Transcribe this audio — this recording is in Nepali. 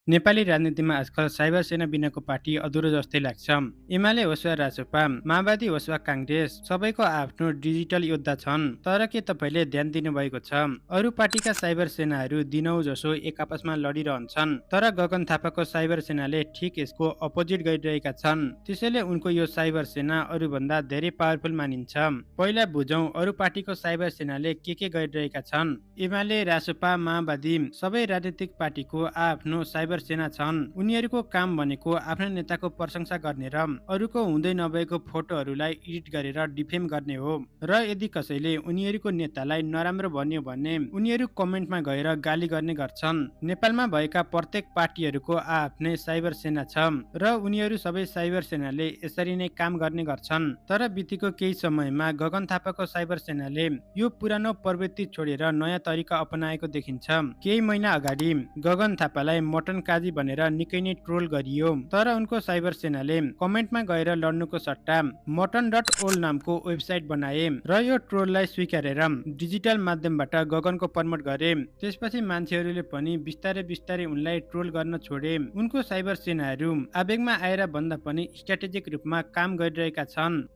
नेपाली राजनीतिमा आजकल साइबर सेना बिनाको पार्टी अधुरो जस्तै लाग्छ। एमाले होस् वा रासपा, माओवादी होस् वा काङ्ग्रेस, सबैको आफ्नो डिजिटल योद्धा छन्। तर के तपाईँले ध्यान दिनुभएको छ, अरू पार्टीका साइबर सेनाहरू दिनौ जसो एक आपसमा लडिरहन्छन्, तर गगन थापाको साइबर सेनाले ठिक यसको अपोजिट गरिरहेका छन्। त्यसैले उनको यो साइबर सेना अरूभन्दा धेरै पावरफुल मानिन्छ। पहिला बुझौँ अरू पार्टीको साइबर सेनाले के गरिरहेका छन्। एमाले, रासपा, माओवादी सबै राजनीतिक पार्टीको आफ्नो साइबर सेना छन्। उनीहरूको काम भनेको आफ्नो नेताको प्रशंसा गर्ने र अरूको हुँदै नभएको फोटोहरूलाई एडिट गरेर डिफेम गर्ने हो। र यदि कसैले उनीहरूको नेतालाई नराम्रो भन्यो भने उनीहरू कमेन्टमा गएर गाली गर्ने गर्छन्। नेपालमा भएका प्रत्येक पार्टीहरूको आफ्नै साइबर सेना छ र उनीहरू सबै साइबर सेनाले यसरी नै काम गर्ने गर्छन्। तर बितेको केही समयमा गगन थापाको साइबर सेनाले यो पुरानो प्रवृत्ति छोडेर नयाँ तरिका अपनाएको देखिन्छ। केही महिना अगाडि गगन थापालाई मटन काजी भनेर निकै नै ट्रोल गरियो, तर उनको साइबर सेनाले कमेन्टमा गएर लड्नुको सट्टा mutton.ol नामको वेबसाइट बनाए र यो ट्रोललाई स्वीकारेर डिजिटल माध्यमबाट गगनको प्रमोट गरे। त्यसपछि मान्छेहरूले पनि बिस्तारै बिस्तारै उनलाई ट्रोल गर्न छोडे। उनको साइबर सेनाहरू आवेगमा आएर भन्दा पनि स्ट्राटेजिक रूपमा काम गरिरहेका छन्।